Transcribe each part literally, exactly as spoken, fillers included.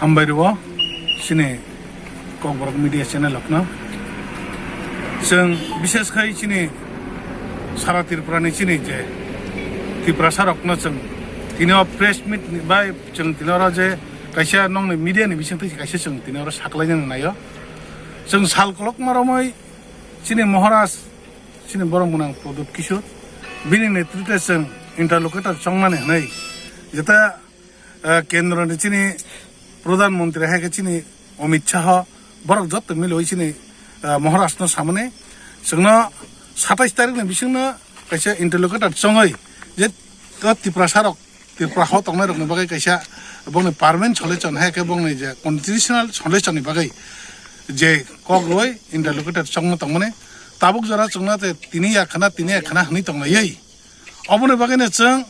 Hambai rwo chini Kokborok media channel rokno. Chwng bishes khai chini sara Tripura ni chini je Tiprasa rokno chwng tini o press meet ni bai chwng tini oro je kaisa nongni media ni bising twi kaisa chwng tini oro saklainani naio. Chwng sal kolokma romwi chini Maharaj chini borok mwnang Pradyut Kishore bini netrite chwng interlocutor chongnani hwnwi jeta, eh, kendro ni chini Pradhan Mantri hai khe chini Amit Shah borok jotto milwi chini, eh, Maharaj no samani chwngno satais tarik ni bisingno kaisa interlocutor chongwi je to Tiprasa rok Tripura ho tongnai rokni bagwi kaisa bongni permanent solution hai khe bongni je constitutional solution ni bagwi je kok rwi interlocutor chongno tongmani tabuk jora chwngno te tini ya khna tini ya khna hwnwi tonglaiwi oboni bagwino chwng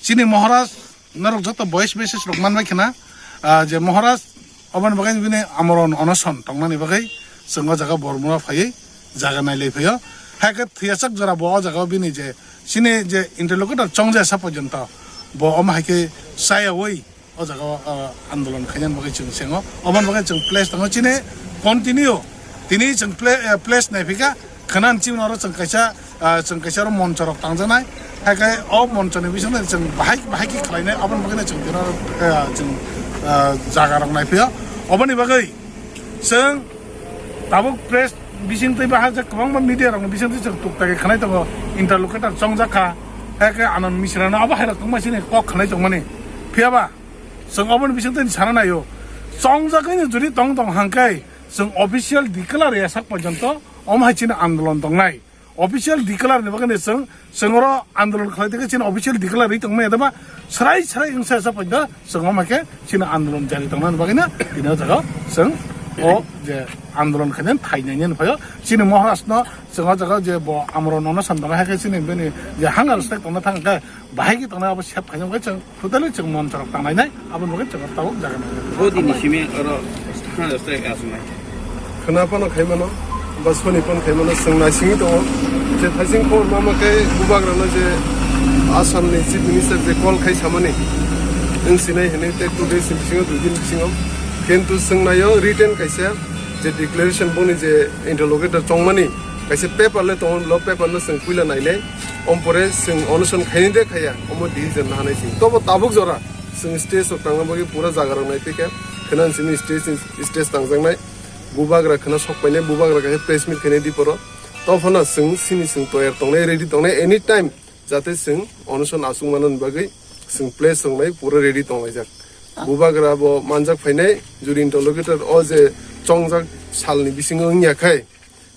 chini Maharaj norok joto voice message rok manbai khna, ah, je Maharaj oboni bagwi bini amorno onoson tongnani bagwi chwng o jaga Bormura phaiwi jaga nailai phaio. Hai khe thwiyasak jora bo o jaga o bini je chini je interlocutor chongjaya sa porjonto bo omo hai khe chayawi o jaga o, ah, andolon khainani bagwi chwng sengo. Oboni bagwi chwng place tongo chini continue tini chwng pla-, eh, place naiphika khwnani chini oro chwng kaisa, ah, chwng kaisa oro moncho rok tangjaknai. Hai khe o moncho ni bisingtwi chwng bahai bahai khe khlainai, aboni bagwino chwng tini oro, ah, chwng, ah, jaga rok naiphio. Oboni bagwi chwng tabuk press bisingtwi bahai je kwbangma media rokni bisingtwi chwng tukta khe khwnai tongo, interlocutor chongjak kha. Hai khe Anand Misra no abo hai rok tongma sini kok khwnai tongmani. Phiyaba chwng oboni bisingtwi sana naio. Chongjagwi no jodi tong tong hangkai chwng official declare ya sak porjonto omo hai chini andolon tongnai. Official declare ni bagwi chwng, chwng oro andolon khlai tongkhe chini official declare ri tongmani adama srai srai wngsa sa paida chwng omo khe chini andolon jari tongnani bagwi no tini o jaga chwng o je andolon khainani thainani phaio chini Maharaj no chwng o jaga je bo amorno onoson tongnai hai khe chini bini je hunger strike tongna thang khe bahai khe tongnai abo sep khainani bagwi chwng Totally chwng monchorok tanglainai, aboni bagwi chwng tabuk jaga nangya. Bo dini simi oro thana jasta aswngnai. Khwna phano khaimano, ba soni phano khaimano, chwng naisingwi tongo. Je thaising khobor mama khe bubagrano je Assamni Chief Minister je call khai samani, nwng sinai hinwi tei two days ni bisingo, dui din bisingo. Kintu chwng naio written kaisa je declaration boni je interlocutor chongmani kaisa paper le tongo, lo paper no chwng puila nainai. Ompore chwng onoson khaini de khaya, omo decision nahanai chwng. Tobo tabuk jora chwng stage rok tangna bagwi pura jaga rok naiphikha. Khwna simi stage, stage tangjaknai. Bubagra khwna sokpainai, bubagra kaisa press meet khainai diporo. Tophano chwng sini chwng toyar tongnai, ready tongnai, anytime jate chwng onoson aswk manani bagwi chwng place tongnai, pura ready tonglaijak. Bubagra bo manjak phainai, jodi interlocutor o je chongjak salni bisingo wngya khai,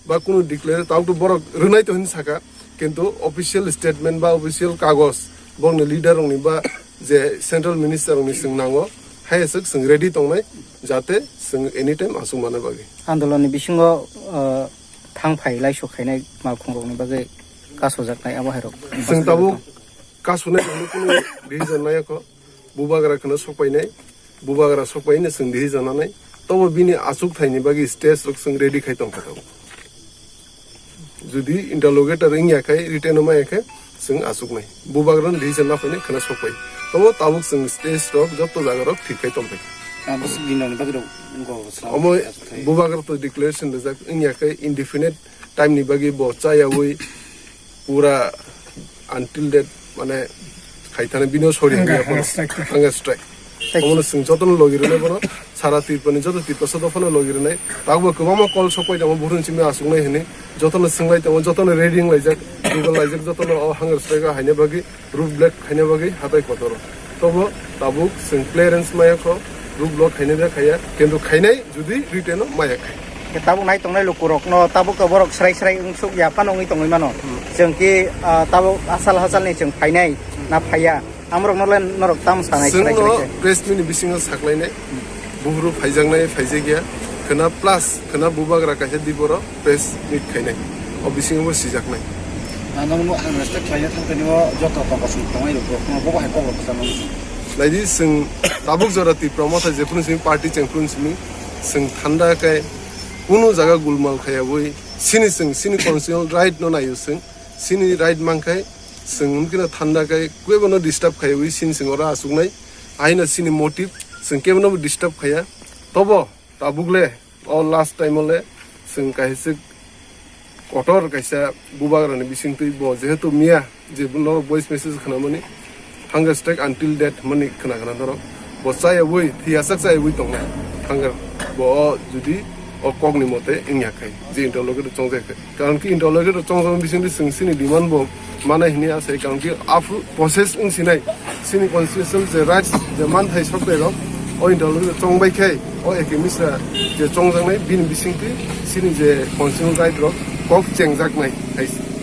ba kunu declare tawk to borok rwnai to hinwi saka, kintu official statement ba official kagoj borokni leader rokni ba je central minister rokni chwng nango, hai aswk chwng ready tongnai, jate chwng anytime aswk manna bagwi. Andolonni bisingo, uh, thang phai laisok khainai malkhung rokni bagwi kasojaknai abo hai rok. Chwng tabuk kasunai rokni kunu decision nai kho. Bubagra khwna sokpainai, bubagra sokpaino chwng decision nanai. Tobo bini achuk thaini bagwi stage rok chwng ready khai tongkha tabuk. Jodi interlocutor wngya khai, written o maya khe chwng achuknai. Bubagrano decision naphainai khwna sokpai. Tobo tabuk chwng stage rok jotto jaga rok thik khai tongphai. Abo se bini bagwi rok wngkha obo se. Omo achuk thai. Bubagra to declaration rijak wngya khai indefinite time ni bagwi bo chayawi pura until that mane khaithana bino sori hunger, hangya bono. Hunger strike. Hunger strike. Omono chwng jotono logi rwnai bono, sara Tripurani joto Tiprasa dophano logi rwnai. Tabukbo kwbangma call sokpai tongo, buphuruni simi achuknai hinwi. Jotono swngbai tongo, jotono ready wnglaijak, Google laijak, jotono o hunger strike o haina bagwi, road block haina bagwi hatai kotoro. Tobo tabuk chwng clearance maya kho, road block haina da khaya, kintu khainai jodi written o maya khai. Tabuk nai tongnai lukurokno, tabuk to borok srai srai wngsuk ya phano wngwi tongwi mano. Hmm. Chwng ki, ah, tabuk asal hasalni chwng phainai na phaiya? Amrokno le norok tamo sanai srai srai khe? Chwngno press meet ni bisingo saklainai. Buhuru phaijaknai, phaijakya. Khwna plus, khwna bubagra kaisa diboro press meet khainai. O bisingo bo sijaknai. Ano mo ang respect khlaina thangtani o joto tongkosong tongnai rok, rok, bobo hai kok rok kwchangma. Naidi, chwng tabuk jora Tipra Motha jephuru simi party chengphuru simi, chwng thanda khe kunu jaga gulmal khayabwi, sini chwng, sini constitutional right no naio chwng, sini right mankhai, chwng wngkheno thanda khe, kwbangno disturb khaiwi sini chwng oro achuknai, aino sini motive, Chwng kebono disturb khaya. Tobo tabuk le, o last time o le chwng kaisa kotor kaisa bubagrani bisingtwi bo jehetu miya je norok voice message khnamani, hunger strike until death hwnmani khna khna norok. Bo chayabwi, thwiyasak chayabwi tongnai. Hunger bo o judi o kokni mote wngya khai, je interlocutor chongjak khai. Karon ki interlocutor chongjak bisingtwi chwng chini demand bo manai hwnwi asai, karon ki aphuru process wng sinai, chini constitutional je rights, je manthai sokthai rok, o interlocutor chongbai khai, o Eke Misra je chongjaknai, bini bisingtwi chini je constitutional right rok kok chengjaknai hai.